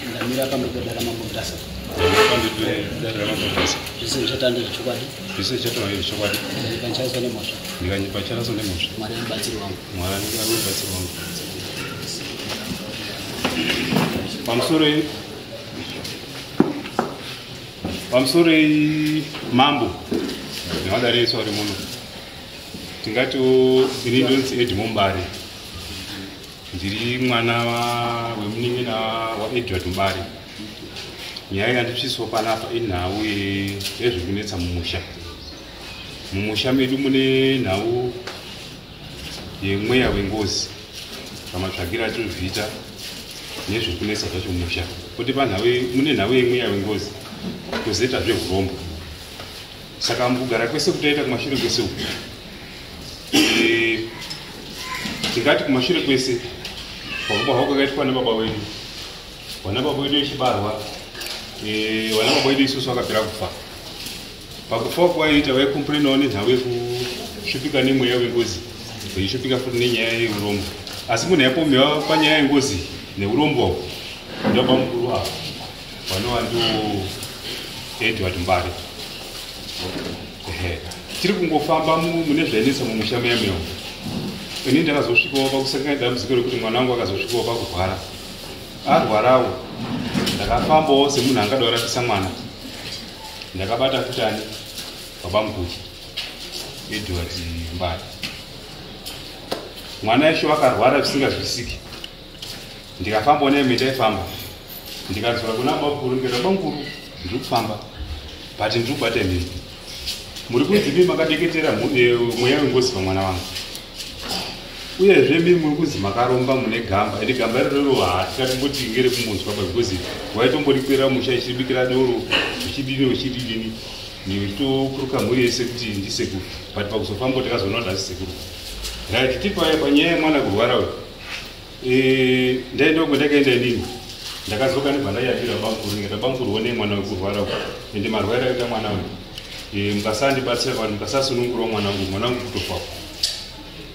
Ndamira pamberi pedare raMambo Mutasa. Ndamira pamberi pedare raMambo Mutasa. Zvese zvichataura ndezvechokwadi. Zvese zvichataura ndezvechokwadi. Ndikanyepa ndicharaswa nemhosva. Ndikanyepa ndicharaswa nemhosva. Mwari ari mubatsiri wangu. Mwari ari mubatsiri wangu. Pamusoro pamusoro mambo nevadare vese vari muno, tingatiwo ini ndonzi Edmore Mubare, ndiri mwana wemunin'ina waEdward Mubare. Nyaya yanditsviswa panapa inhau yezvekunetsa mumusha. Mumusha medu mune nhau yemweya wengozi pamatsvagiro atinozviita nezvekunetsa zvacho mumusha. Kuti panhau mune nhau yemweya wengozi kozoita zvehurombo. Saka mukugara kwese kutaita kumashure kwese uku, tingati kumashure kwese pakubarwa kwakaitwa nababa wedu, vana baba wedu vechibarwa, vana baba wedu isusu vakapera kufa. Pakufa kwaiita vaikomplainawo nenhau yekusvipika nemweya wengozi, vechisvipika futi nenyaya yeurombo. Asi munhu aipomewa panyaya yengozi neurombo ndobaba mukuru ava vanova ndiwo Edward Mbare. Ehe, tiri kungofamba mune zvainetsa mumusha muya muya. Ini ndakazosvikawo pakusangana dambudziko rekuti mwana wangu akazosvikawo pakurwara. Arwarawo ndakafambawo semunhu angada kurapisa mwana. Ndakabata futi ani baba mukuru Edward Mbare. Mwana isho akarwara zvisingazwisiki. Ndikafambawo naye mendaifamba, ndikadzoka kuna baba mukuru, ndikati baba mukuru, ndiri kufamba but ndiri kubata imimi muri kunzi mii makadeketera mweya wengozi pamwana wangu, uyezve mii muri kunzi makaromba mune gamba. Ende gamba irororo hatikatimboti ngerekumunzwa ba, because waitomborikwira musha ichibikira doro, uchidini uchididini, nekutokuruka mhuri yese kuti ndisekuru. But pakuzofamba takazoona kuti asi sekuru. Right, tiri panyaya yemwana kurwara uyu. Ndaenda uko ndakaenda inini, ndakadzoka ndibva ndayambira bamukuru, ndikati bamukuru, onei mwana wekurwara uku, ende marwairo akaita mwana uyu, mukasandibatsira kana mukasasunungurawo mwana wangu, mwana wangu kutofawo.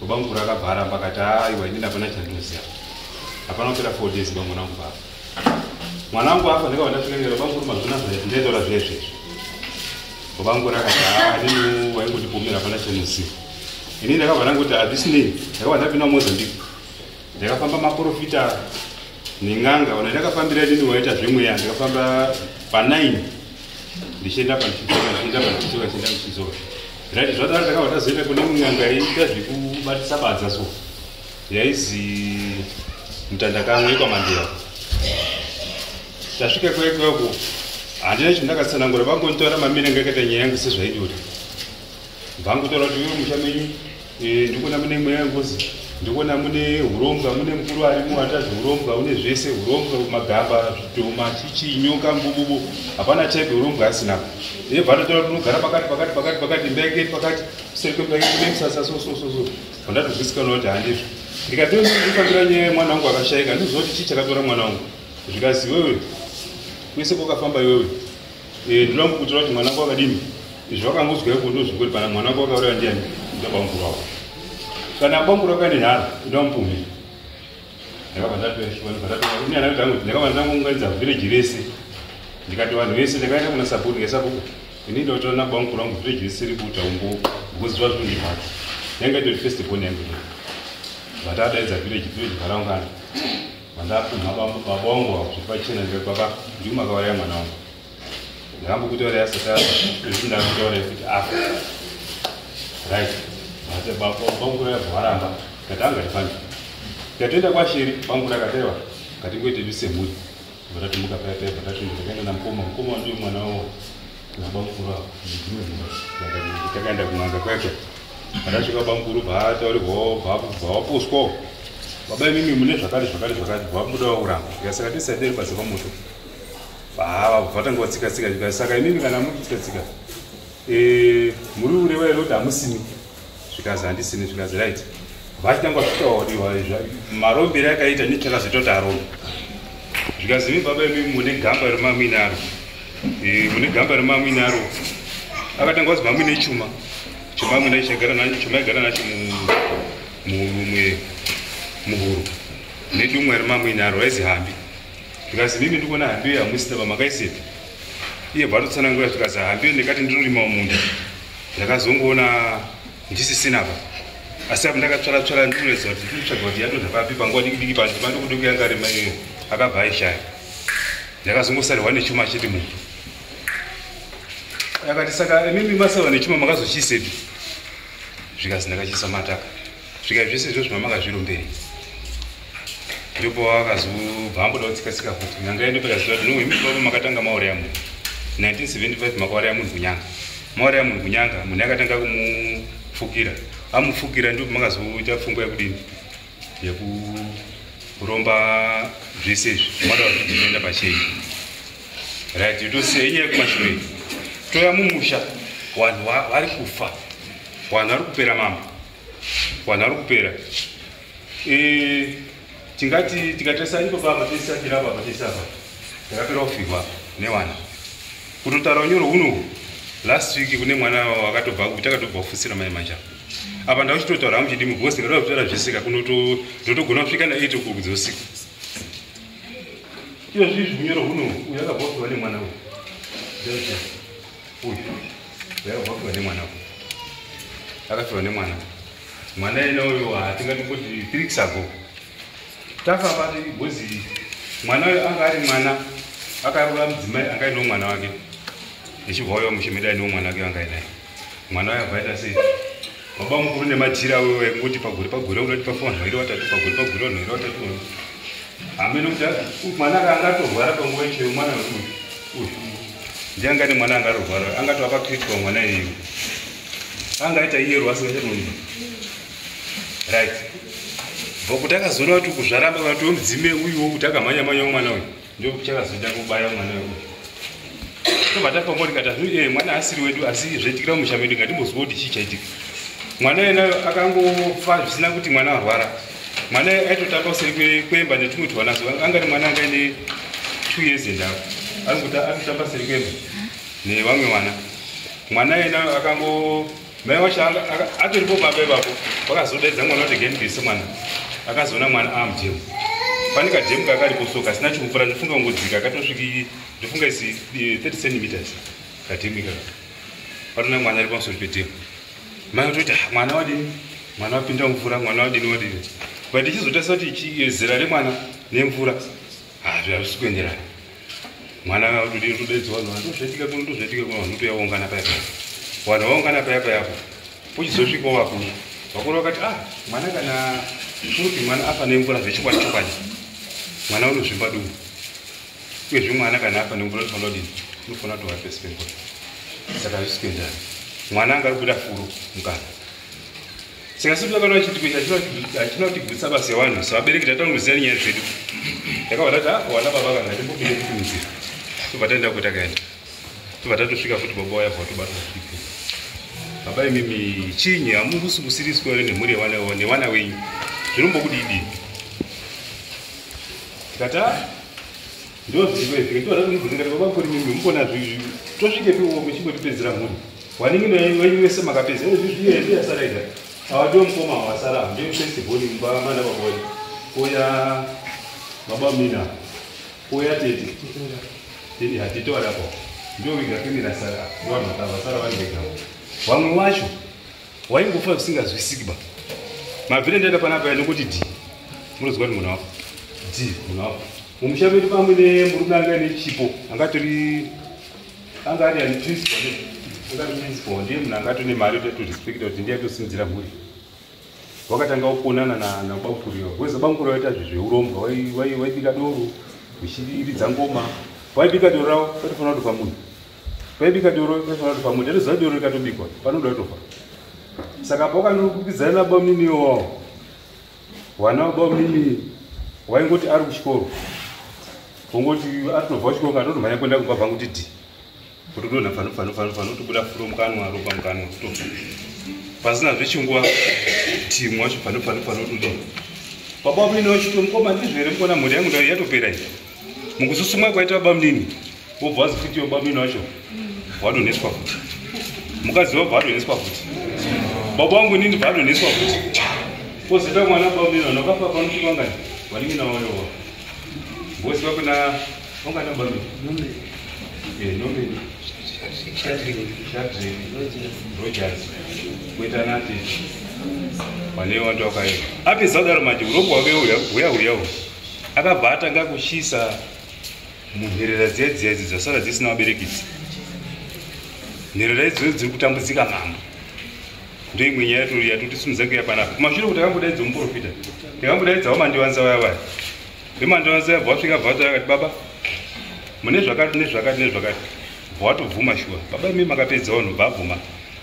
Bamukuru akabva aramba, akati aiwa, inini hapana chandinoziva. Hapana kupera 4 days ba mwana wangu afa. Mwana wangu afa, ndakabva ndasvika ndikati bamukuru, mazvona zvandaitaura zvezvezvo. Bamukuru akati haa, inini waingondipomera, hapana chandinoziva. Inini ndakabva ndangoti hazvisinei. Ndakabva ndapinda muMozambique, ndakafamba maprofita nen'anga. Ona, ndakafambira inini waita zvemweya, ndakafamba pa9 ndichienda pandichidzoka, ndichienda pandichidzoka, ndichienda ndichidzoka. Right, zvadaro ndakabva ndazoenda kune n'anga yaiita zvekubatisa badza, so yaizi Mutandakamwe yekwaMandera. Tasvika kwekoko, handina chandakatsanangura, vangonditora mamire anga akaita nyaya yangu sezvaidori. Vangotaura kuti iwe musha menyu ndikuona mune mweya wengozi, ndikuona mune urombwa, mune mukuru arimo ata zveurombwa, une zvese urombwa, magamba, zvidhoma, chichi, nyoka, mbububu, hapana type urombwa asina. Ebva atotaura kuti unogara pakati pakati pakati pakati, imba yake iri pakati, kuseri kwemba yake kune musasa, so so so so. Vandatozvisikana kuti handizvo. Ndikati ndifambira nyaya yemwana wangu akashayika, handiziva kuti chii chakatora mwana wangu. Zvikazi iwewe kwese kwakafamba iwewe, ndinoda kukutora kuti mwana wako akadini. Izvo vakangozwa iko ndozvingori pana mwana wako wakauraya ndiani? Ndabamukuru wako. Kana bamukuru wako ane nharo, ndamupumira. Ndakabva ndakabva ndangounganidza village rese, ndikati vanhu vese, ndakaenda kuna sabhuku, ndikati ini ndotora nabamukuru wangu, village rese ributa umbo, because zva zvinondibata yanga itori first born yangu. Vatadaidza village, village varaungana, vandapumha baba vangu avo zviri pachena. Ndikati baba, ndimi makauraya mwana wangu. Ndakambokutaurira asati afa, izvi ndakutaurira kuti afa. Right, bamukuru yabva varamba, kati angatifambi. Tikatoenda kwashiri, bamukuru akataiwa, ngatingoite semhuri. Vatatomuka paya paya, vatatoenda, takaenda namukoma. Mukoma ndiyo mwana wavo nabamukuru avo, dzimwe mhuri. Takaenda kun'anga kwake. Patasvika, bamukuru bvataurirwawo, bvawaposwawo, baba imimi mune zvakati zvakati zvakati, bvamudawo kuramba. Saka tisaenderi basa pamoto, vatanga vatsika tsika. Saka imimi kana muri kutsika tsika, muri kureva here kuti hamusimi? Zvikazi handisini. Zvikazi right, vachitanga zvitauriwa marombero akaita nechakazoita kuti arombe. Zvikazi imi baba imi mune gamba remamuinaro, mune gamba remamuinaro. Akatanga wazi mamuine chuma chomaigara nacho muhuro nedumwa remamuinaro raizi hambi. Zvikazi mimi ndikuona hambiyo yamusina pamakaisepi. Iye bva atotsanangura zvikazi hambiyo ndikati ndinorima mumunda. Ndakazongoona ndisisina apa. Asi apo ndakatsvara tsvara ndinoratidza kuti ndinotsvaga kuti yadonha papi panguva diki diki pandima ndokuti kuyanga rima iyoyo akabva aishaya. Ndakazongosarirwa nechuma chete munhu. Akati saka imimi masarwa nechuma makazochiisepi? Zvikazi ndakachiisa mataka. Zvika zvese izvozvo mamakazvirombei. Ndipo akazobva amboda kutsika tsika futi. Nyanga yedu pakaziva kuti no imi baba makatanga mauraya munhu. 1975 makauraya munhu kunyanga. Mauraya munhu kunyanga, munhu akatanga kumufukira. Amufukira ndipo makazoita pfungwa yekudini? Yekuromba zvese izvi. Mada kuzvienda pachena. Right, tosiya inyaya yekumashure. Toya mumusha, vanhu vari kufa. Vanhu vari kupera mama. Vanhu vari kupera. Tingati tikatarisa ipo papa tese tiri apa tese apa. Takapera kufirwa nevana. Kutotaura unyoro huno last week kune mwana wakatobva takatobva kufusira mai manja. Apa ndauchitotaura hangu chidimbu because ndikada kutaura zvese kakunoto ndotogona kusvika na 8 o'clock dzeusiku. Iyo zvizvi unyoro huno uyu akabva kufirwa nemwana uyu. Uyu akabva kufirwa nemwana uyu. Akafirwa nemwana. Mwana ena uyu hatingati kuti 3 weeks ago. Tafa pati because mwana uyu anga ari mwana akaroora mudzimai anga aine mwana wake. Ndichibva uyo muchimeda aine mwana wake anga ainaye. Mwana uyu abva aita sei? Baba mukuru nematira uyo ekungoti pagore pagore unoti pafa vanhu vairi vatatu pagore pagore vanhu vairi vatatu. Hameno kuti mwana anga atorwara panguva ichoyo mwana uyu. Uyu. Ndiye anga ane mwana anga arorwara angatova pacritical mwana iyeyo. Anga aita iyero asingachatoni. Right. Bva kuti akazoona kuti kuzvaramba kana kuti mudzime uyuwo kuti akamhanya mhanya mwana uyu. Ndio chakazoita kubaya mwana uyu. Tobva tafamba tikati hazvi mwana asiri wedu asi zvaitikira mumusha medu ngatimbozwa kuti chii chaitika. Mwana ena akangofa zvisina kuti mwana arwara. Mwana aitotamba kuseri kwemba netumwe twana so anga ari mwana anga aine 2 years and half. Arikuti atotamba seri kwemba nevamwe vana. Mwana ena akango mai wacho atoripo baba ipapo vakazodaidza mwana kuti gendise mwana. Akazoona mwana amudhemu. Pane kadhemu kakaripo so kasina chimvura ndifunga kungodzika katosviki ndifunga isi 30 centimeters kadhemu ikaka. Patona mwana ari pamusoro pedhemu. Mai ototi mwana wadini? Mwana wapinda mvura, mwana wadini wadini. But tichizotarisa kuti zera remwana nemvura hazvisi kuenderana. Mwana otodini otodaidzwa vanhu ndozvaitika kuno ndozvaitika kuno vanhu votoyaungana paya paya. Vanhu vaungana paya paya apo. Pochizosvikawo vakuru. Vakuru vakati mwana kana kuti mwana afa nemvura zvechokwadi chokwadi. Mwana unozvimba dumbu. Uyezve mwana kana afa nemvura unofanira kudini? Unofanira kutora pesi pemvura. Saka hazvisi kuenderana. Mwana anga ari kubuda furo mukanwa. Saka siku takaona chitiko ichi hachina kutigutsa basa yevanhu. Sevabereki tatangoziva nyaya dzedu. Takabva tati wana baba kana timbobide futi munzira. Tobva taenda kwatakaenda. Tobva tatosvika futi baba waya bva tobatwa futi. Baba imimi chinyi hamusi kusiriswa here nemhuri nevana wenyu. Zvinombokudidi. Tikati ndo zviri izvi. Ndova tatomubvunza tikati baba kuri mimi mukona tosvikepiwo muchingotipedzera mhuri. Waningi wenyu wese makapedza. Izvi zviye ndiye asara ega. Ava ndiwo mukoma wasara. Ndiye first born mumba mana baba wenyu. Koya baba mina. Koya tete. Tete hatete wadapo. Ndiwo vega family rasara. Ndiwo vanhu vasara vari vega. Vamwe vacho waingofa zvisingazwisiki ba. Mabvire ndaenda panapa nokuti D. Munozwa kuti munhu wafa. D munhu wafa. Mumusha medu pamwe nemurume anga aine chipo angatori anga ari ani principal. Anga ari principal ndiye munhu angatone mari kuti atorespecta kuti ndiye atosimudzira mhuri. Wakatanga kukonana na bamukuru iwayo. Weza bamukuru vaita zveurombo, waibika doro, uchiridza ngoma. Waibika doro ravo, paitofanira kutofa munhu. Waibika doro, paitofanira kutofa munhu. Ndatoziva doro rikatobikwa, panoda kutofa. Saka pawakandokukidzana nabamunini iwawo, vana vabamunini waingoti ari kuchikoro. Kungoti atobva kuchikoro katotomhanya kuenda kumba bvangu kuti D. Kutodonha fano fano fano fano tobuda furo mukanwa ropa mukanwa kutofa. Pasina zvechinguva timu wacho fano fano fano todonha. Baba vamunini vachiti mukoma ndizvo here mukona mhuri yangu yatopera iyi. Mukususumwa kwaita baba munini wobva wazi futi baba munini wacho wadonheswa futi. Mukadzi wabva adonheswa futi. Baba wangu inini bva adonheswa futi. Kozoita mwana baba munini vanhu vakafa panotukwa ngani? Vanin'ina vayo. Vose vakuna vangana bambi Nomeni, Shadri, Rogers, kuita nati vane vantu vakaenda. Apedza kudaro manje urongwa hwake huya huya akabva atanga kushisa munherera dziya dziya idzi dzasara dzisina vabereki idzi. Nherera idzodzo dziri kutambudzika mambo. Ndoimwe nyaya yatotisimudza kuya panapa. Kumashure kuti akambodaidza muprofita, tikambodaidzawo Mandiwanza vaya vaya. VeMandiwanza vabva vasvika bva vataura vakati baba mune zvakati nezvakati nezvakati. Bva watobvuma shuwa. Baba imi makapedza vanhu bva abvuma.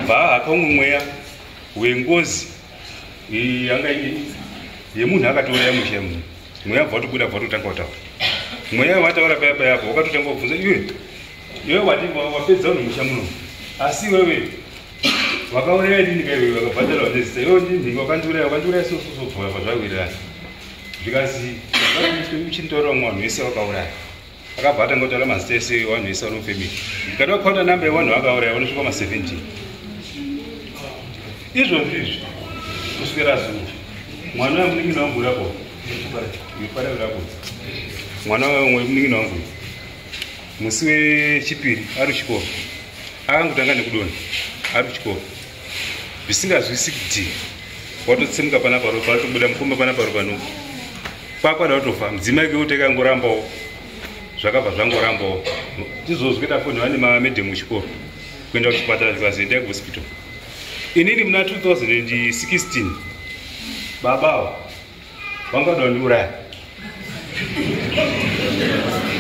Bva ahaka umwe mweya wengozi yanga yemunhu akatouraya musha munhu. Mweya bva watobuda bva watotanga kutaura. Mweya wataura paya paya apo wakatotanga kubvunza iwe. Iwe wati wapedza vanhu musha muno. Asi iwewe wakauraya ndini kaiwe wakabhadhara nezita. Iwe ndini wakandiuraya wakandiuraya so so so bva zvawirirana. Zvikazi uchintaura vamwe vanhu vese vakauraya. Akabva atanga kutaura mazita ese vanhu vese vari mufamily. Ndikati wakaona namba yevanhu vakauraya vanosvika ma 17. Izvozvo izvi kusvikira zuro mwana wemunin'ina wangu urapo urapo mwana wemunin'ina wangu musi wechipiri ari kuchikoro akangotanga nekudonha ari kuchikoro zvisingazwisiki kuti watotsemuka panapa ropa atobuda mukomba panapa ropa nuku kwakwada kutofa mudzimai wake kuti akangorambawo zvakabva zvangorambawo izvozvo kuita foni vane mamedhemu kuchikoro kuenda kuchipatara zvikazoendai kuhospital. Inini muna 2016 babawo vangada kundiuraya.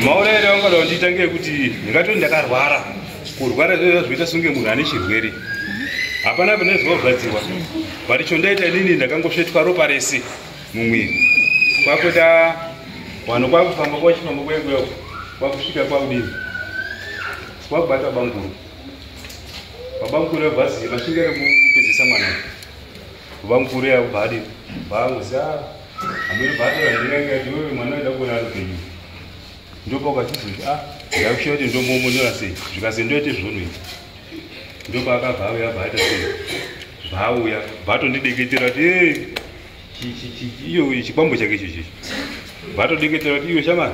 Maurayiro vangada kundiita ngeyekuti ndingatoti ndakarwara. Kurwara zvoita sunge munhu ane chirwere. Hapana pane zvakurwadziwa. But chondaita inini ndakangosvetwa ropa rese mumwiri. Kwakuita vanhu kwakufamba kwachifamba kwekuya kwakusvika kwakudini. Kwakubata bamukuru. Babamukuru vabvazi mashingere kupedzisa mwana. Babamukuru yabva adini. Vanguzi amweni bvatora ndinenge ndiwe mwana waida kuona ari upenyu. Ndopa ukachizoti ndakushiya kuti ndombomonera sei. Zvikazi ndoite zvonhu izvi. Ndopaakabva auya bva aita sei. Bva auya bva atondideketera kuti iyo chikwambo chake icho chichi. Bva atodeketera kuti iyo shamani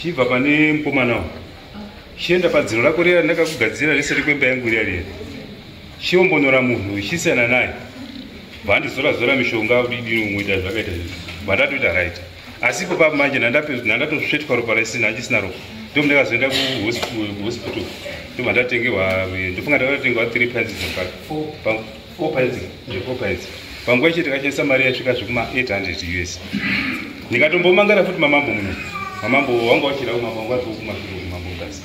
chibva pane mukomana uyu. Chienda padziro rako riya ndakakugadzira rese rekwemba yangu riya riya. Chiombonora munhu chisiyana naye. Bva ndizora zora mishonga udidini umuita zvakaita izvi. Bva ndatoita right. Asi ipo papo manje ndandatosvetwa ropa rese ndandisina ropa. Ndomundakazoenda kuhospital. Ndobva ndatengerwa ndofunga ndakatengerwa 3 pints dzemukaka. 4 pints, 4 pints. Panguva ichi takashandisa mari yasvika zvekuma 800 US. Ndikatombomangara futi mamambo muno. Mamambo wanga wachira kumambo wanga vari kumashure kumambo Mutasa.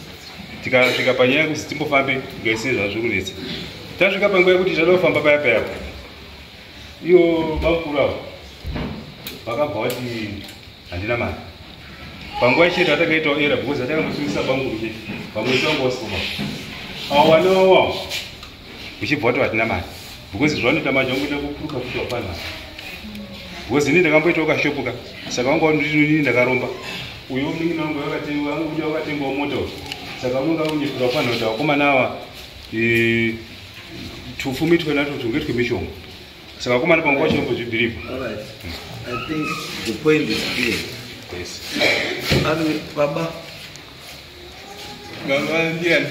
Tikasvika panyaya yekuti timbofambe tikaise zvazvo kunetsa. Tasvika panguva yekuti tada kufamba paya paya. Iyo bamukuru avo vakabva vati handina mari. Panguva ichi tatakaitawo era because atakambosungisa bamukuru chete. Vamwe vanga vasiko. Avo vana vavo uchibva wati hatina mari. Because zvavanoita manje vangoita kukuruka futi wapana. Because ini ndakamboitawo kashopu ka. Saka vanga ndini ndakaromba. Uyo munin'ina wangu wakatengwa mota uyu. Saka unonga unyepera kufanira kuti vakomana ava tufumi twenato tunge twemishonga. Saka vakomana panguva chinombozvibhirivha. All right. I think the point is clear. Yes. Ani baba. Baba ndiani?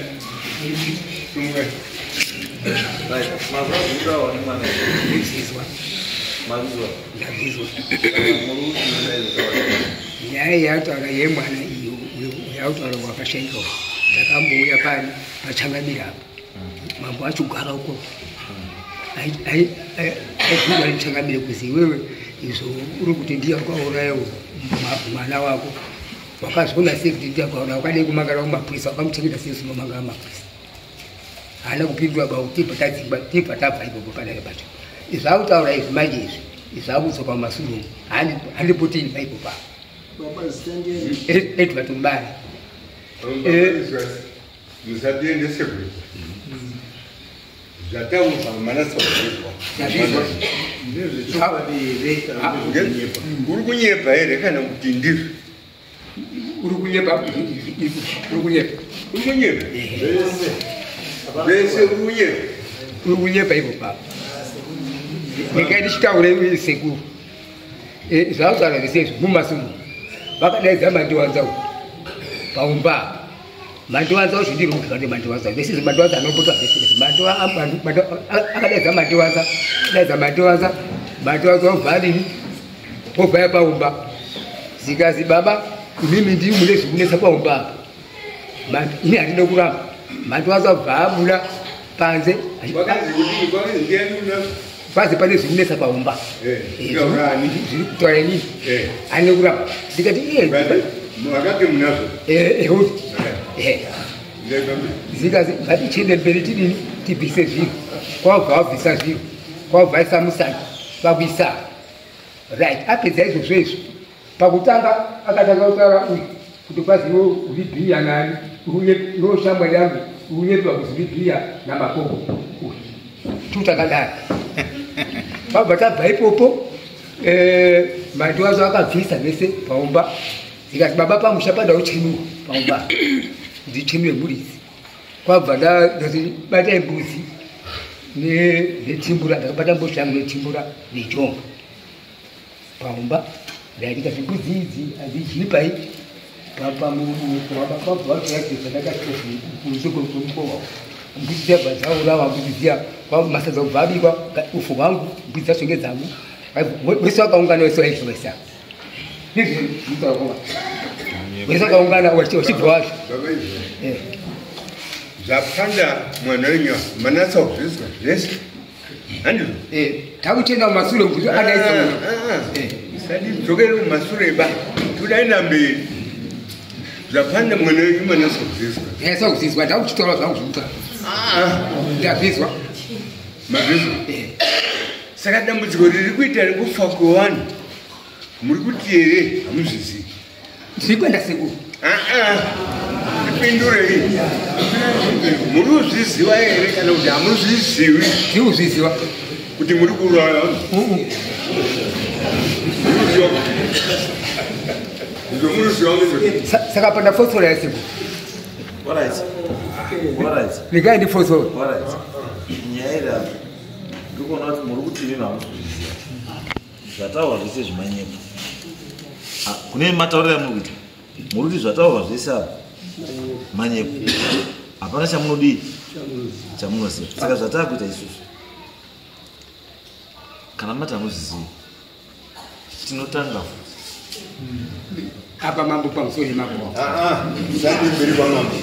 Tumwe. Right. Mazvazvitaura nemwana. Ndizwa. Mazvizwa. Ndazvizwa. Muri kuti Nyaya yataura yemwana iyo yautaura wakashaika takambouya pani pachangamira apa mambo achigara uko aibvunzwa nemuchangamire kuzi iwewe izvo uri kuti ndiye wakauraya mwana wako wakazviona sei kuti ndiye wakauraya wakadai kumangara kumapurisa wakamuchengeta sei usinomangara mapurisa haana kupindura ba tibva tadzingwa tibva tabva ipopo panake pacho izvi akutaura izvi manje izvi izvi akudzoka mumasuru handipotini paipo pa Baba zita ndiani? Edward Mbare. Musatiendese kure. Zvataurwa manasa kuzvizwa. Ndazvizwa. Ndezvechokwadi here kana kuti kunyepa? Uri kunyepa here kana kuti ndizvo? Uri kunyepa, uri kunyepa. Uri kunyepa? Zvese uri kunyepa. Uri kunyepa ipo papa ndingai ndichitaura iwe sekuru. Zvautaura zvese izvi mumasuru Vakadaidza Mandiwanza uku paumba. Mandiwanza ucho ndiri mukati Mandiwanza. Vese Mandiwanza anopota vese. Akadaidza Mandiwanza, daidza Mandiwanza, Mandiwanza obva obva paumba. Zikazi baba imimi ndiri mune zvikunetsa paumba. Ini handina kuramba. Mandiwanza obva abuda panze. Panze pane zvikunetsa paumba. Zviri kutaura inini. Handina kuramba. Ndikati iye. Wakati munazvo. Zikazi ngatichiende mberi tidini tibvise zviro. Kwabva wabvisa zviro. Kwabva aisa musana. Vakuisa. Right. Apedza izvozvo izvo. Pakutanga akatanga kutaura uyu kuti kwazi iwe uri bhiya nani iwe shamwari yangu unyepiwa kuzi uri bhiya namakoko. Tutakadaro. Pabva tabva ipopo Mandiwanza akabvisa vese paumba. Zikati baba pamusha pada uchenurwa paumba. Ndichenure murizi. Kwabva ndati batai mbuzi netimbura, ndakabata mbuzi yangu netimbura nejombo. Paumba ndikati mbuzi idzi hadzidyi pai kunze kwemukova. Mbuzi dzabva dzaurawa, mbuzi dziya masadza kubva abikwa, ufu hwangu mbuzi dzacho ngedzangu. Wese wakaungana wese waidya wese. Ndizvo zvinotaura. Wese wakaungana wachibva wacho. Zvapanda mwana wenyu manatsa kuzvizwa zvese. Handizvo? Takuchienda mumasure kuti adaidza munhu. Usatidzokere mumasure ba. Todaenda mberi. Zvapanda mwana wenyu manatsa kuzvizwa. Manatsa kuzvizwa, ndakuchitaura zvangu zvinotaura. Ndazvizwa. Mazvizwa? Saka dambudziko riri kuita rekufa kwevanhu muri kuti here hamuzvizivi? Ndiri kuenda sekuru. Ndipindurei. Muri kuzviziva here kana kuti hamuzvizivi? Ndiri kuzviziva. Kuti muri kuuraya vanhu? Saka pandafosora here sekuru? Alright. Alright. Regai ndifosore. Alright. Nyaya iri apa. Ndikuona kuti muri kuti imi hamuzviziva. Zvataurwa zvese zvimanyepo. Kune matauriro amuri kuita. Muri kuti zvataurwa zvese apa manyepo. Hapana chamunodii? Chamunoziva. Saka zvataakuita isusu. Kana mati hamuzvizivi, tinotanga futi. Apa mambo pamusoro mambo. Sandi mberi kwamambo.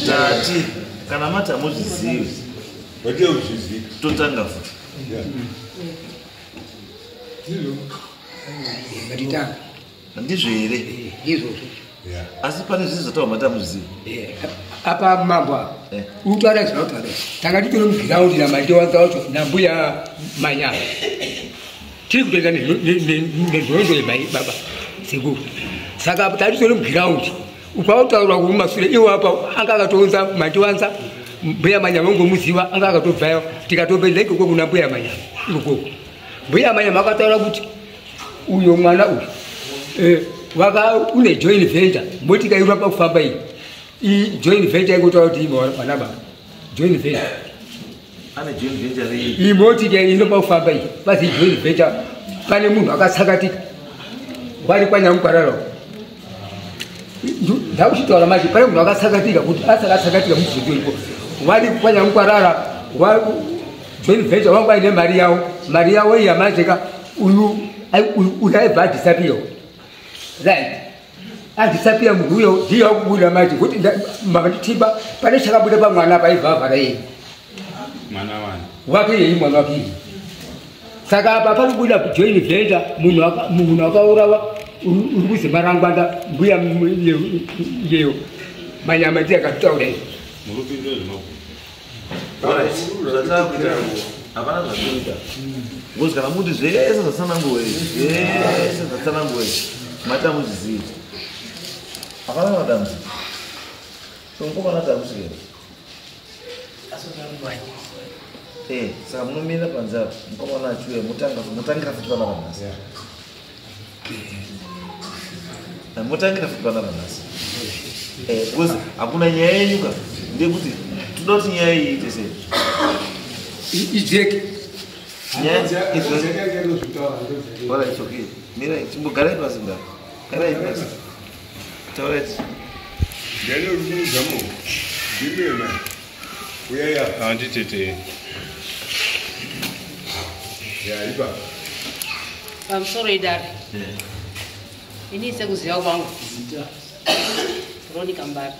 Tati kana mati hamuzvizivi, totanga futi. Ngatitanga. Ndizvo here? Ndizvozvo. Asi pane zvinhu zvataurwa mati hamuzvizivi. Apa mambo apa. Utaura zvinotaura. Tanga titori mugiraundi naMandiwanza wacho nambuya Manyama. Tiri kutoenda nenhoroondo yemai baba sekuru. Saka tatitori mugiraundi. Ukautaura kumasure iwo apa anga akatounza Mandiwanza mbuya Manyama ungomuziva anga akatobvayo tikatobva ikoko kuna mbuya Manyama ikoko. Mbuya Manyama akataura kuti uyo mwana uyu waka une joint venture motika iri pakufamba iyi. I joint venture ikotaura kuti imi vana baba. Joint venture. Ane joint venture rei? Iyi motika inopa kufamba iyi. Pasi joint venture pane munhu akatsakatika. Wari kwaNyamukarara. Ndakuchitaura manje pane munhu akatsakatika kuti asakatsakatika mubvunzo iripo. Wari kwaNyamukarara joint venture wangu aine mari yawo. Mari yawo iyi yamanje ka uyu aibva adisappear. Right. Adisappear munhu uyo ndiye wakubuda manje kuti makanditimba pane chakabuda pamwana paibva avhara iye. Mwana wani? Wake iye mwana wake iye. Saka apa panobuda joint venture munhu akaurawa uri kuzi Marangwanda mbuya iyeyo Manyama ndiye akataura izvi. Muri kupindura zvemakuhwa. Alright. Zvatakuita hapana zvatinoita. Ngozi kana muti zvese zvatsananguwe zvese zvatsananguwe mati hamuzvizivi. Hapana madambudziko. So mukomana takusvikira. Saka munomira panze apa mukomana achiuya mutangira futi panapa nhasi. Mutangira futi panapa nhasi. Because hakuna nyaya yenyu ka ndekuti toda kuti nyaya iyi iite sei? Ijeke. Nyaya Alright, it's okay. Mira, chimbogarai pasi mudaro. Garai pasi. Taureti. Ndiani uri kuudza munhu? Ndimi mai. Uyai apa. Handitete. Ya, ipapo. Pamusoro idare. Ini sekuziva kwangu. Veronica Mbari.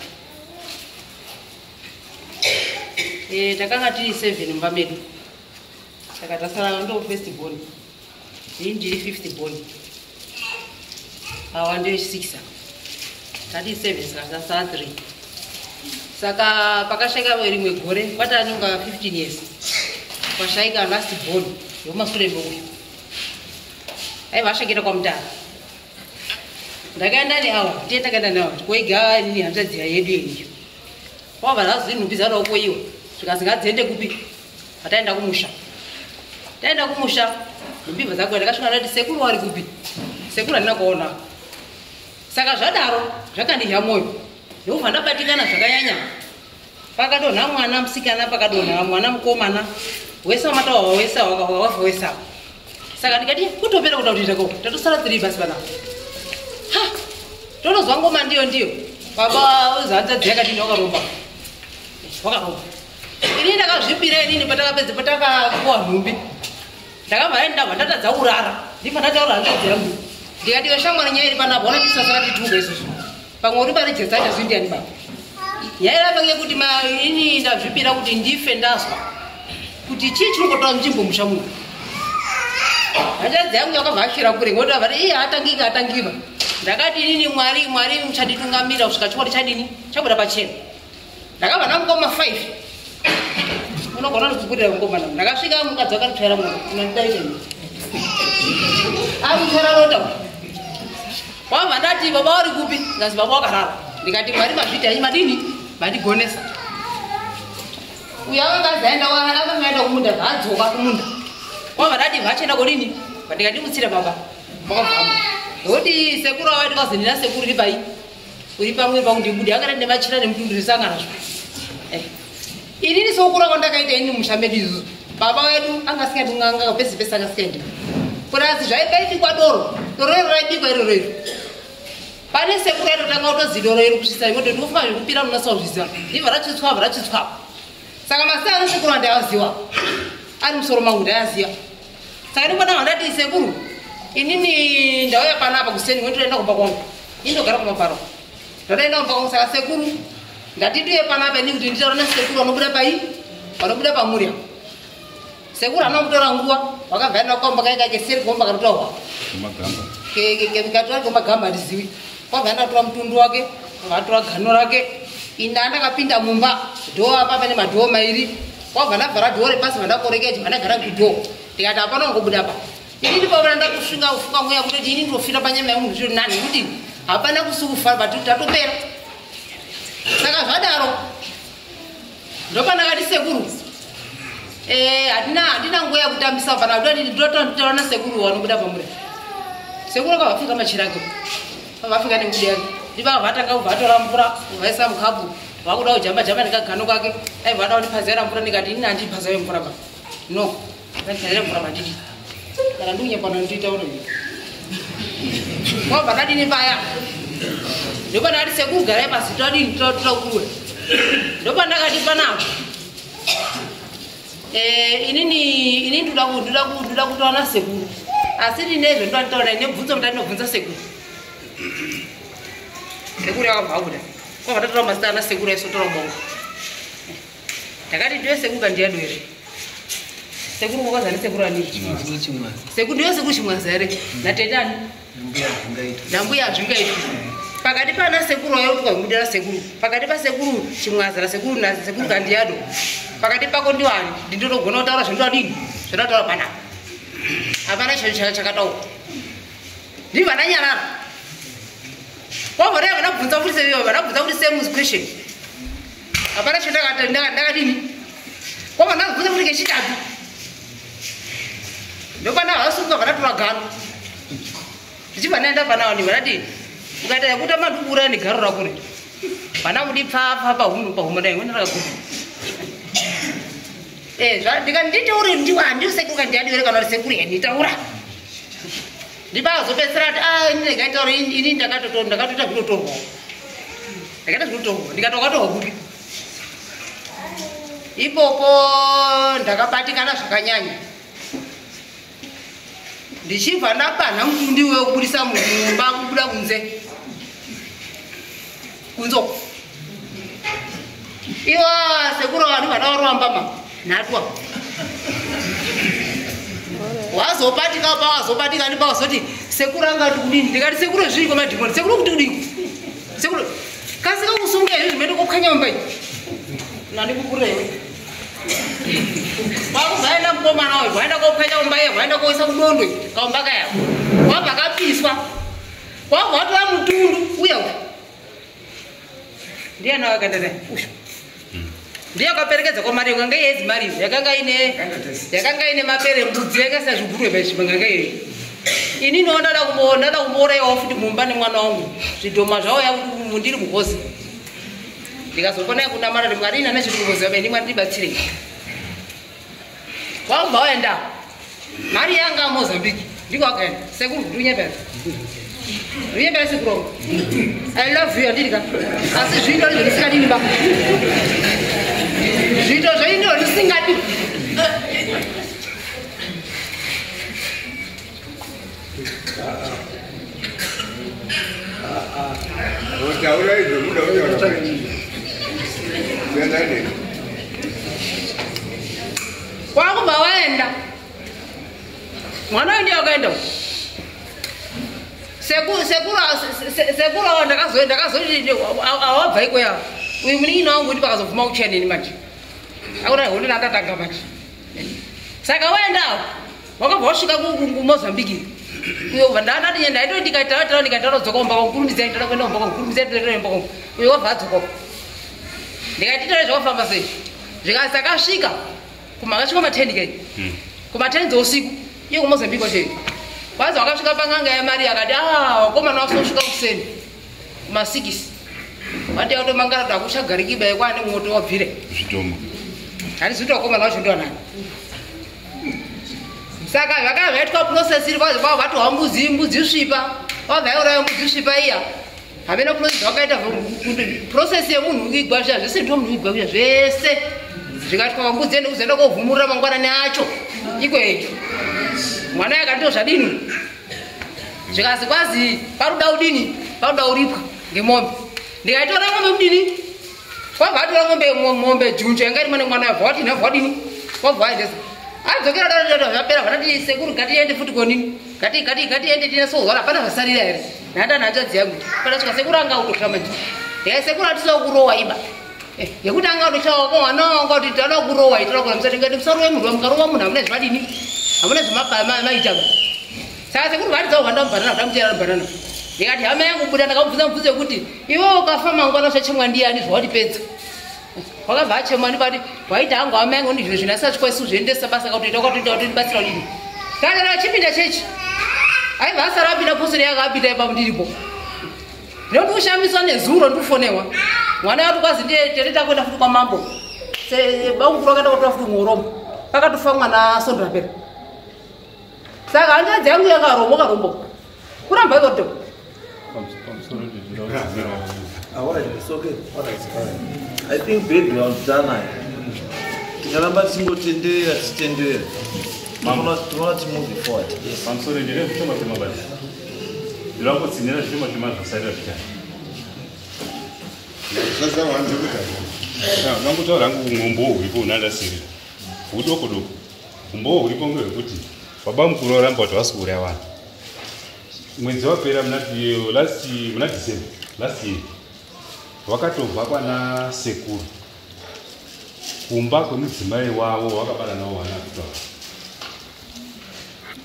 Takanga tiri 7 mumba medu. Saka tasara ndo first born. Ini ndiri fifth born. Awa ndiyo 6. Tati 7 saka tasara 3. Saka pakashaika rimwe gore kwatanonga 15 years. Kwashaika last born yomasure uyu. Aiva ashakira kwamutara. Ndakaenda neawa, ndiye takaenda neawa, koiga nini hanzvadzi yedu iyo. Wabva zvazinhupi zadawo koiwa, zvikanzi ngadziende kupi? Pataenda kumusha. Taenda kumusha, nhumbi bva dzakuya, ndakasvika ndati sekuru wari kupi? Sekuru handina kuona. Saka zvadaro zvakandidya mwoyo. Ndokubva ndabatikana zvakanyanya. Pakadonha mwana musikana, pakadonha mwana mukomana, wese wamatawa wese wafa wese apo. Saka ndikati kutopera kuda kuti ndako, tatosara 3 basi panapa. Ha! Tonozwa ngoma ndiyo ndiyo. Baba uzanzadzi yakadini wakaromba. Wakaromba. Ini ndakazvipira inini patakapedza patakapuwa nhumbi. Ndakabva ndabva ndatadza kurara. Ndibva ndataura hanzvadzi yangu. Ndikati iwe shamwari nyaya iri panapa ona tisasara titunga isusu. Pamwe uri pari jesa chazvi ndiani baba. Nyaya iri apa ngekuti ini ndazvipira kuti ndife ndazwa. Kuti chii chinongotora nzvimbo musha muno. Hanzvadzi yangu yakabva ashira kure ngoti vati iye atangika atangiva. Ndakati inini Mwari Mwari muchanditungamira kusvika chokwadi chadini chabuda pachena. Ndakabva ndamukoma 5. Unogona kukurira mukomana. Ndakasvika mukadzi wakanditsvaira mwoyo. Unondidaita ini. Akutsvaira rota. Wabva ndati baba uri kupi? Ndikazi baba wakarara. Ndikati Mwari mazviita henyu madini? Mandigonesa. Uyo akanga azaenda akanga aenda kumunda adzoka kumunda. Wabva ndati vachienda kodini? Ndikati mutsire baba. Makabvamo. Nokuti sekuru ava ndikazi ndina sekuru iri pai. Uri pamwe pakundibude akada nemachira nemutundu zvisangana zvo. Inini sokura kwandakaita ini musha medu isusu. Baba wedu anga asingadi kun'anga pese pese anga asikaendi. Purazi zvaibikwa doro. Doro iro raibikwa iro iro. Pane sekuru aitotanga kutozi doro iro kusvitsa ngoti ndinofunga zvekupira munasa kuzviziva. Ndibva ratsvitswa bva ratsvitswa. Saka mazita ana sekuru andaiaziwa. Ari musoro mangu ndaiaziva. Saka ndipona ndati sekuru inini ndauya panapa kuseni ndotoenda kumba kwangu. Ini ndogara kumaparo. Ndotoenda kumba kwangu saka sekuru ndati ndiye panapa ini kuti nditaura nasekuru vanobuda pai? Vanobuda pamuri apa. Sekuru haana kutora nguva, vakabva vaenda kukomba kaika keseri kukomba kanotaurwa. Kumagamba. Katora kumagamba handizivi. Kwabva vaenda kutora mutundu wake, vatora gano rake. Ini ndakapinda mumba, dhoo apa pane madhoo mairi. Kwabva ndavhara dhoo repasi vandakorekeja vandagara kudhoo. Ndikati hapana kungobuda apa. Ini ndipo ndakusvinga kufuka mweya kutoti ini ndinofira panyama yemunhu zviri nani nekuti hapana kusukufa but tatopera. Saka zvadaro ndopandakati sekuru handina nguva yekutambisa pana ndototaura nasekuru vanobuda pamuri. Sekuru akavapfeka machira ake, vavapfeka nengubo yake. Ndipo vatanga kubva vatora mvura vaisa mukapu vakuda kujamba jamba nekagano kake. Aibva vada kundipazira mvura ndikati ini handipazire mvura ba. No, handipazire mvura mandidi. Kana ndikunyepa ndinoitaura ini. Wabva ndadini paya? Ndopandakati sekuru garai pasi todini tokurura. Ndopandakati panapa. Inini ndoda kutaura nasekuru. Asi ndinezvo ndinotaura nebvunzo ndinobvunza sekuru. Sekuru yakabva abuda. Kwabva tatora mazita ana sekuru aisotora bongo. Ndakati ndiwe sekuru kandiyado here? Sekuru wakaza nesekuru ani? Sekuru ndiwe sekuru Chimwaza here? Natetani? Nambuya Zvingaitwa. Pakati pana sekuru wayo tukabudira sekuru. Pakati pa sekuru Chimwaza na sekuru na sekuru Kandiyado. Pakati pako ndiwani? Ndinotogona kutaura zvandodini? Zvandataura panapa. Hapana chinhu chakataurwa. Ndibva ndanyarara. Wabva dai vanabvunza futi se vanabvunza futi same question. Hapana chinhu ndakadini? Wabva ndabvunza futi kechitatu. Ndopana vasuka vanatora garo. Ndichibva ndaenda pana vanhu vanati ukaita yekuti mandikuuraya negaro rako ri. Vana mudi pfa pahunu pahuma dai ngona rakaguma. Ndikati nditaure ndiwa handisekuru kandiyadi here kana kuti sekuru yanditaura. Ndibazopedzisira ati ini ndingaitaura ini ndakatoita zvinotorwawo. Ndakaita zvekutorwa, ndikati wakatorwa kupi? Ipopo ndakabatikana zvakanyanya. Ndichibva ndabanha mutundi wekubudisa mumba kubuda kunze. Kunzo. Iwa sekuru vanhu vadawarova mbama nhatwa. Wazobatika pa wazobatika ndipo wazoti sekuru anga kuti kudini? Ndikati sekuru zviri kwamadhimoni. Sekuru kuti kudini? Sekuru kasika kusunga izvi zvimene kokanya mumba iyi. Nandikukura iwe. Kwakuzaenda mukomana uyu, waenda kopwanya mumba iye, waenda koisa kudondo iyi, kaumba kaya. Wabva kapiswa. Wabva watora mutundu uya uyu. Ndiye anawakanda naye uyu. Ndiye akaperekedza kwaMariyo, nganga yezi Mariyo, yakanga ine mapere mbudzi yanga isina zvigurwe pachimanganga iyoyo. Inini ndada kumbourayiwawo futi mumba nemwana wangu. Zvidhoma zvauya ndiri muhozi. Ndikazopona kunamara kuti Mwari ina nechiri kuhozi Mwari ndibatsirei. Wabva waenda. Mari yanga Mozambique. Ndiko akaenda. Sekuru ndinyepa. Ndinyepa sekuru. I love you andika. Asi zviito ndizvo ndisingadini ba. Zviito zvaino ndisingadi. Utaura izvo muda kutaura. Siyana. Kwakubva waenda. Mwana ndiye akaenda. Sekuru ndakazoti awabva ikweya. Uyu munin'ina wangu kuti pakazobvuma kucheneni manje. Akuna hondo ndatanga manje. Saka waenda wakabva wasvika kuMozambique. Uyo ndandati ndaitoti ndikaita ndikaita dzoka kumba kwangu, ndada kuenda kumba kwangu, ndada kuenda kumba. Uyo wabva adzoka. Ndikati tore zvakafamba sei? Zvikasi akasvika kumakasvika ma10 kai. Kuma10 dzousiku iye kuMozambique kwacho. Kwanza wakasvika pang'anga yaMari akati wakomana wasosvika kuseni kuma6. Wati yakutomangara kuti akuchagariki bai kwaane moto wabvire. Zvidhoma. Handisi kuti wakomana wacho ndiwanani. Saka zvakanga zvaitwa process iri kwazi kwavo vatohwa mbudzi svipa. Wabva yauraya mbudzi svipa iya. Hameno process wakaita process yemunhu kuigwa zviya zvese ndo munhu kuigwa zviya zvese. Zvikaitwa mbudzi ende kuzoenda kovhumurira mangwanani acho. Ikweyo. Mwana yakati zvadini? Zvikazi kwazi paruda udini? Paruda uripwa ngemombe. Ndikaitora ng'ombe kudini? Kwabva atora ng'ombe junjo yanga iri mwana yabva wati nabva wadini? Kwabva waendesa. Adzokera daro zvapera vanati sekuru ngatiende futi konini. Ngatiende tine sozora hapana zvasarira here. Nhanda hanzvadzi yangu. Panasvika sekuru anga autotya manje. Ndikati sekuru hatisiwo kurowa iba. Yekuti anga autotyawo mwana wangu kuti tinoda kurowa itira kurowa musati ngati musarove munhu mukarova munhu hamuna zvadini. Hamuna zvemaita. Saka sekuru vatidzawo vanda mubhanana vanda mubhanana. Ndikati hama yangu buda ndakamubvunza mubvunzo yekuti iwe ukafa mangwana uchachemwa ndiyani zvawatipedza. Wakabva achemwa ndibati waita hangu hama yangu ndizvo zvino asati kwaisi zviendesa basa kautoita ukatoita kutondibatsira kudini. Kana achipinda chechi. Aibva asara apinda postori yake apinda ipapo ndiripo. Ndinoti kushamiswa nezuro ndikufonewa. Mwana wati kwazi ndiye tete takuenda futi kwamambo. Bamukuru akaenda kotora futi muromo. Pakatofa mwana sondo rapera. Saka hanzvadzi yangu yakarombo karombo. Kuramba ikoto. Alright, it's okay. Alright, alright. I think background tanayo. Tingaramba tichingotenderera tichitenderera. Tinoona ti move forward. Yes. Pamusoro ndine zvishoma shoma basi. Ndinoda kutsinhira zvishoma shoma zvasarira zvichana. Zvazawanze kuita. Ndangotaura hangu umbowo huripo unandasirira. Hudoko doko. Umbowo huripo ngehwekuti baba mukuru varamba kuti vasi kuuraya vanhu. Mwedzi wapera muna December last year wakatobva kwana sekuru kumba kwemudzimai wavo wakabara navo vana kutaura.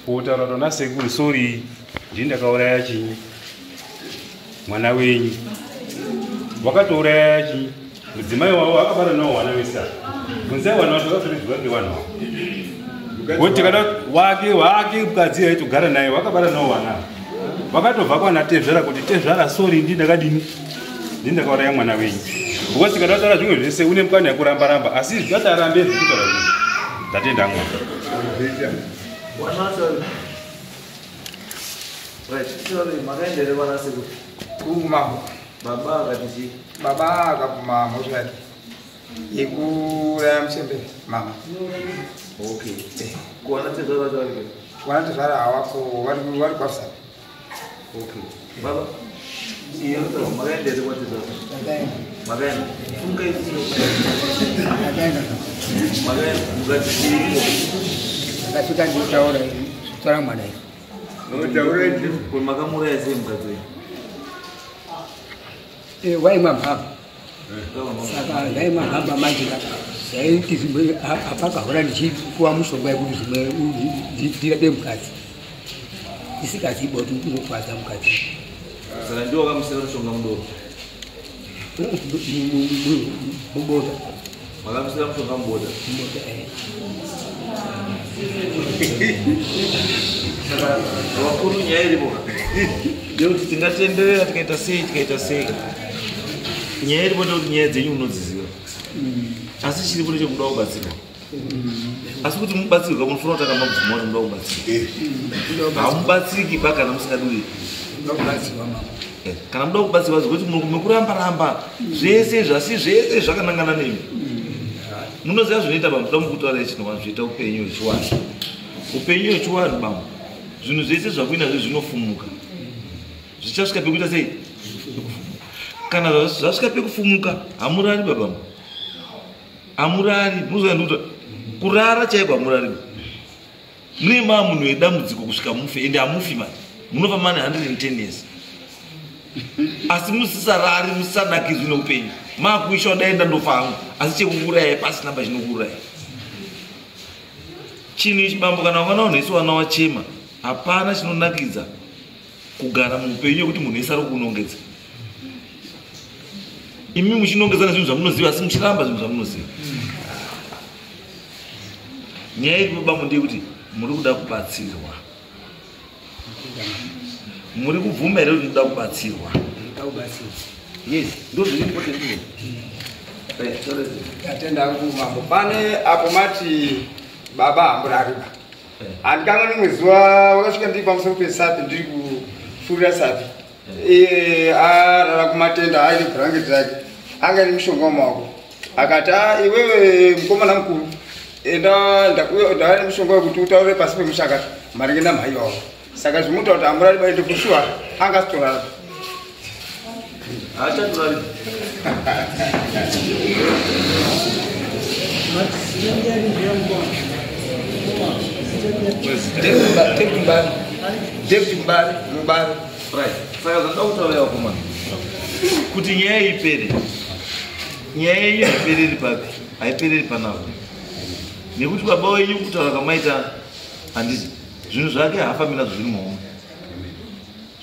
Kotaura tona sekuru sorry ndini ndakauraya chinyi mwana wenyu. Wakatouraya chinyi mudzimai wavo akabara navo vana vese ava. Bvunzai vana vacho vakatoredzwa ngevanhu ava. Kuti kana wake mukadzi aitogara naye wakabara navo vana ava. Vakatobva kwana tezvara kuti tezvara sorry ndini ndakadini ndini ndakauraya mwana wenyu. Because tikada kutaura zvimwe zvese une mukana yekuramba ramba asi zvati arambe zvekutaura zvimwe. Ndatenda hangu. Right, sorry, makaenda here vana sekuru? Kumambo. Baba akati chii? Baba akabvuma mhosva yake yekuuraya muchembere mama. Okay. Kuwana tezvara vacho vari kupi? Kuwana tezvara hawako, vari kwaSapi. Okay. Baba, iyo makaenda here kwatezvara? Makaenda. Fungai. Makaenda. Makaenda mukati chii? Ndakasvika ndikutaura tora mwana izvi. Notaura izvi. Ko makamuraya sei mukadzi wenyu? Waimwa mhamba. Saka ndaimwa mhamba manje zvaiti zvimwe apakahora ndichipuwa mushonga yekuti zvimwe ndirape mukadzi. Isikazivi kuti unokwadza mukadzi. Saka ndiwo wakamusira mushonga mudoro? Mubota. Makamusira mushonga mubota? Mubota, eh. Saka vakuru nyaya iripo ndeyekuti tingatenderera tikaita sei tikaita sei. Nyaya iripo ndeyekuti nyaya dzenyu munodziziva. Asi chiripo ndechekuda kubatsirwa. Asi kuti mubatsirwe munofanira kutanga mabvuma kuti munoda kubatsirwa. Hamubatsiriki pa kana musingadi kubatsirwa mama. Kana muda kubatsirwa zvekuti mekuramba ramba zvese zvasi zvese zvakanangana nemi. Munoziva zvinoita bambo toda mukutaura chinhu zvoita upenyu hwechiwanhu. Upenyu hwechiwanhu bambo zvinhu zvese zvakuinazvo zvinofumuka. Zvichasvika pekuita sei? Pekufumuka. Kana zvasvika pekufumuka hamurari babambo. Hamurari, munoziva ndikuti kurara chaiko hamurari. Mune maa munhu wedambudziko kusvika mufe ende hamufi mani. Munofa mane 110 years. Asi musisarari musisanakidzwi neupenyu. Makuisha daenda ndofa hangu asi chekuuraya pasina pachinokuuraya. Chinhu ichi bambo kana wakana vanhu vese vana wachema hapana chinonakidza kugara muupenyu yekuti munhu wese ari kukunongedza. Imi muchinongedzana zvinhu zvamunoziva asi muchiramba zvinhu zvamunoziva. Nyaya iripo bambo ndeyekuti muri kuda kubatsirwa. Muri kubvuma here kuti munoda kubatsirwa? Yes, ndozviri important izvo. Tatenda hangu mambo. Pane apo mati baba hamurariba. Handikange rimwe zuva wakasvika ndiri pamusoro pesapi ndiri kufurira sapi. Iye arara kumatenda aine bhurangeti rake. Anga ine mushonga mumaoko. Akati iwewe mukomana mukuru enda ndauya nemushonga wekuti utaure pasi pemushakati maringe namhai wavo. Saka zvimuita kuti hamurari baende kushuwa anga asitorara. Hachatorari. David Mbari, Mubari. Right. Saka zvandida kutaura vakomana kuti nyaya ipere. Nyaya iyi haipereri papi, haipereri panapa. Nekuti baba wenyu kutaura kamaita handiti zvinhu zvake haafambi nazvo zviri muhomwe.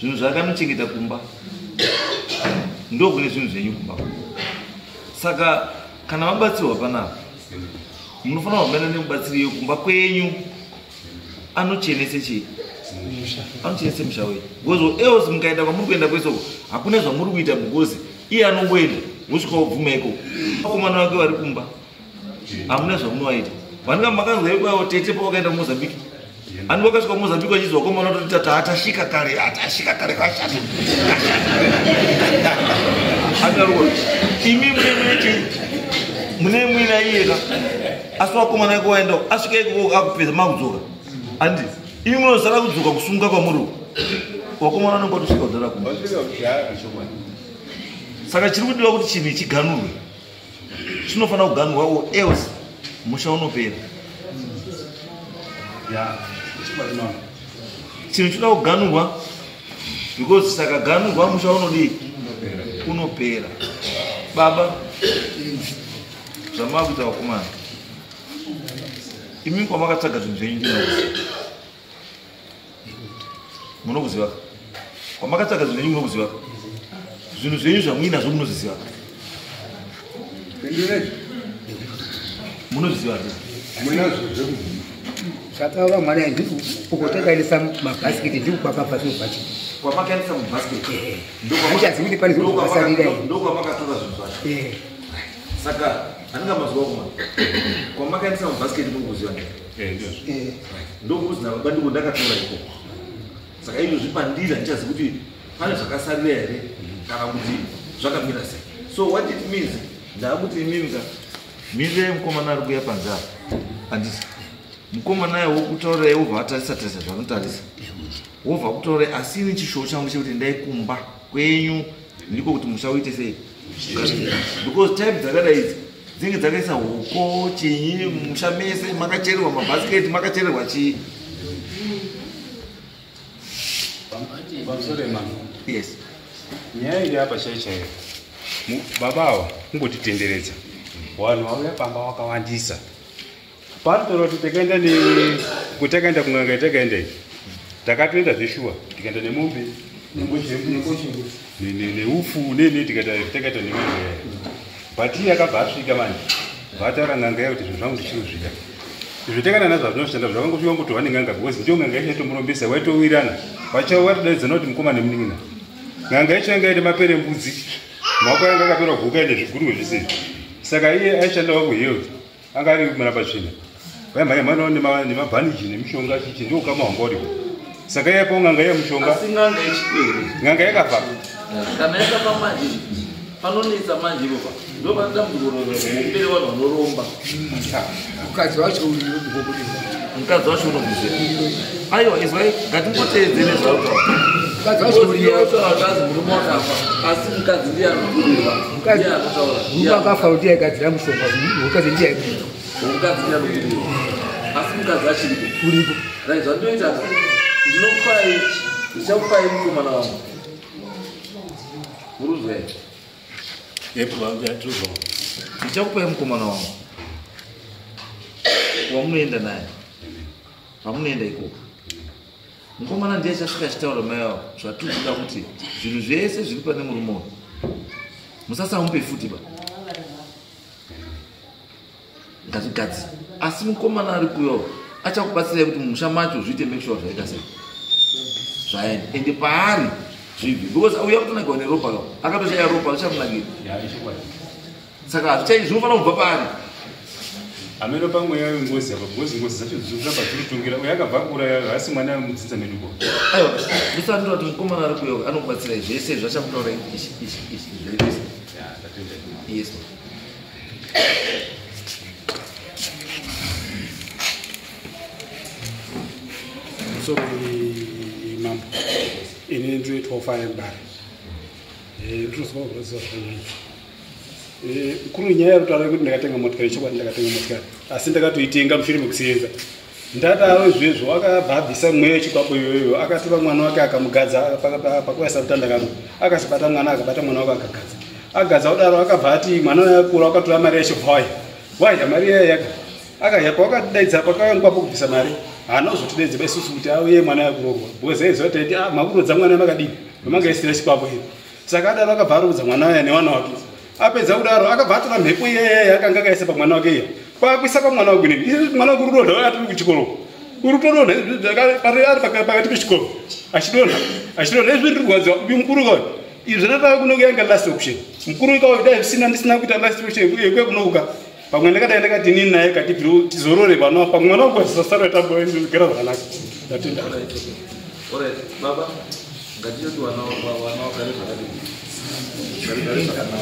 Zvinhu zvake anochengeta kumba. Ndokune zvinhu zvenyu kumba. Saka kana mabatsirwa panapa munofanira kumenda nemubatsiri kumba kwenyu anochenese chii? Anochenese musha wenyu. Because else mukaenda kwamuri kuenda kwese uko hakuna zvamuri kuita because iye anongoenda wosvika wobvuma ikoko. Vakomana vake vari kumba hamuna zvamunovaita. Vanenge makanzwa ikwawo tete pavakaenda kuMozambique. Ani vakasvika kuMozambique vachizwa vakomana vototi tata kare, atashika kare kashata. Anarwa. Imi mune mune chii? Mune muina iyeka. Asi vakomana vake vaenda asvika ikoko akupedza makudzoka. Andi imi munozara kudzoka kusunga kwamuri uko. Vakomana vanenge vatosvika kudhara kumba. Saka chiri kudiwa kuti chinhu chiganurwe. Chinofanira kuganurwa or else musha unopera. Chinhu chinoda kuganurwa because sakaganurwa musha unodii? Unopera. Baba zvamakuita vakomana imi kwamakatsvaga zvinhu zvenyu ndinokuziva. Munokuziva? Kwamakatsvaga zvinhu zvenyu munokuziva? Zvinhu zvenyu zvamuinazvo munozviziva? Munozviziva? Zvakawa mwana uko takaendesa mabhasiketi ndiko kwakabva zvinhu zvacho. Kwamakaendesa mubhasiketi? Handichazivi kuti pane zvinhu zvakasarira here. Ndokwamakatora zvinhu zvacho. Saka handinga mazuva kumana. Kwamakaendesa mubhasiketi muri kuziva ndii? Ndokuzi nababa ndiko ndakatora ikoko. Saka izvo zvipandiri handichazivi kuti pane zvakasarira here kana kuti Zvakamira sei? So what it means, ndakuti imimi ka mirirai mukomana ari kuuya panze apa. Handiti mukomana wokutaurirai wobva atarisa tarisa zvanotarisa, wobva kutaurirai, asi ini chishuwo changu chekuti endai kumba kwenyu, ndiko kuti musha uite sei, because type dzakadai idzi dzinenge dzakaisa huko chinyi musha mese, makachererwa mabhasiketi, makachererwa chii. Pamusoro yemambo. Yes. Nyaya iri apa chaiyo chaiyo, baba ava kungotitenderedza, vanhu vauya pamba wakawandisa. Panotaura kuti takaenda takaenda kun'anga, takaenda iyi, takatoenda zveshuwa, tikaenda nemombe neufu nene, tikaita nen'anga iya. But iye akabva asvika manje, vataura n'anga iya kuti zvinhu zvangu ndichirozvida izvo takaenda nazvo hazvinoshanda. Zvakangosvika ngotorwa nen'anga, because ndiyo n'anga yacho yatomurombesa. Waitowirirana vacho, watidaidzana kuti mukoma nemunin'ina. N'anga yacho yanga ine mapere mbudzi, maoko yanga akapera guka, ine zvigurwe zvese. Saka iye aishandawo kuhealth, anga ari murapa tsvina, vaimhanya mhanya nemabhaniji nemishonga chichi, ndio ukama hwanga uripo. Saka iye apawo n'anga iya mushonga. Asi n'anga yechikwere? N'anga yakafa. Kana yakafa manje panonetsa manje ipopa, ndo pane dambudziko hombe revanhu vanoromba. Mukadzi wacho uriyo. Mukadzi wacho unobvuzira. Aiwa, izwai, ngatimboteedzere zvautaura. Mukadzi wacho uriyo. Akazi murume wakafa, asi mukadzi ndiye anokurirwa, ndiye anotaura. Murume akafa ndiye aigadzira mushonga, mukadzi ndiye aigadzira. Mukadzi ndiye anokurirwa, asi mukadzi achiripo. Uripo. Right, zvandinoita, ndinokupai, ndichakupai mukomana wangu. Muruzwa here? Ndichakupai mukomana wangu wamunoenda naye, pamunoenda ikoko mukomana ndiye achasvika achitaura mai avo zvatiri kuda, kuti zvinhu zvese zviri pane murume uyu musasamupe futi ba, ngazvigadzire. Asi mukomana ari kuyo achakubatsirai kuti mumusha macho zviite, make sure zvaita sei, zvaenda ende paari zvibvi, because auya kutonakirwa neropa ka, akatoshaya ropa richamunakira. Saka hazvichai, zvinofanira kubva paari. Hameno pamweya wengozi apa, because ngozi dzacho dzirikuramba dziritungira. Uyo akabva kuuraya haasi mwana wemudzinza medu ko. Aiwa, ndosandira kuti mukomana ari kuyo anokubatsirai zvese zvachakutaurai, ichi ichi ichi zvaita sei. Yes. Musoro mambo, ini ndinoitwa Ufaya Mbare. Ndinozwa kurwadziwa zvakanyanya. Kuri nyaya yekutaura yekuti ndakatenga motikari, chokwadi ndakatenga motikari, asi ndakatoitenga mushure mekusenza. Ndadaro izvezvo akabva abvisa mweya wechikwambo iyoyo, akatora mwana wake akamugadza pakuvaisa mutanda kangu, akazibata mwana, akabata mwana wake akagadza, agadza kudaro akabva ati mwana uyo akura, akatora mari yacho bvaya waidya mari iya yaka akaya pawakatidaidza pakangwapo kubvisa mari, haana kuzotidaidza isusu kuti auye mwana yakuroorwa, because aiziva kuti taiti, "Ah, makurodza mwana makadini mamangaisira chikwambo iri." Saka adaro akabva aroodza mwana uya nevana wake. Apedza kudaro akabva atora mhepo iyayaya akanga akaisa pamwana wake iya, kwakuisa pamwana wake inini. Izvi mwana wake uri kudonha, atiri kuchikoro, uri kutodonha ari pakati pechikoro, achidonha achidonha. Izvi riri kurwadziwa uyu mukuru kayo. Izvi zvandatava kunoku yanga last option mukuru kayo, dai zvisina ndisina kuita last option yekuya kunokuka, pamwe ndakadai ndakati inini naye katibvire tizorore pano, pamwe mwana wangu asasara tambogara zvakanaka. Ndatenda. Alright, baba, ngatiyoti vana vana vagare zvakadini, vagare zvakanaka.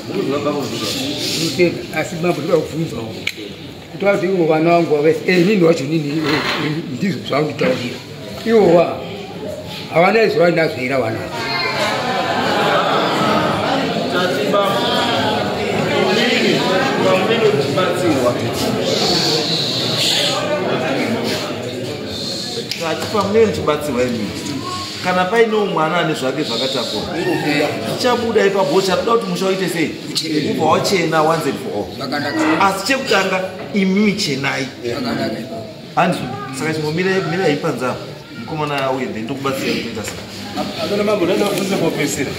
Muruzwa baba, muruzwa? Ndinotenda, asi mambo ndoda kubvunzawo kuti vati ivo vana vangu vavese nini wacho nini ndizvo zvavanditaurira ivowa, havana izvo vainazvo here vana? Tati baba, inini pamunenge muchibatsirwa, tati pamunenge muchibatsirwa imini, kana painewo mwana ane zvake zvakatakura zvichabuda ipapo. Chatoda kuti musha uite sei, ubva wachena once and for all. Zvakanaka. Asi chekutanga imimi chenai. Zvakanaka ipapo. Handizvo? Saka chimbomirai, mirai panze apo, mukomana auye, then ndokubatsirai kutoita sei. Amene mambo, ndaida kubvunza kupedzisira.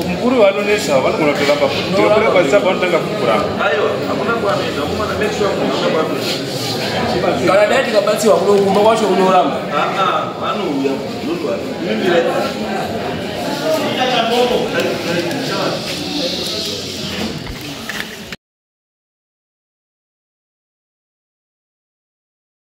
Mukuru vanonetsa vanogona kutoramba futi, tikabuda panze apa vanotanga futi kuramba. Aiwa, hakuna kwanoenda mukomana, make sure munhu hakuna kwanoenda. Kana dai tikabatsirwa kuno kumba kwacho kunoramba. Aa, vanouya, don't worry. Mimirai.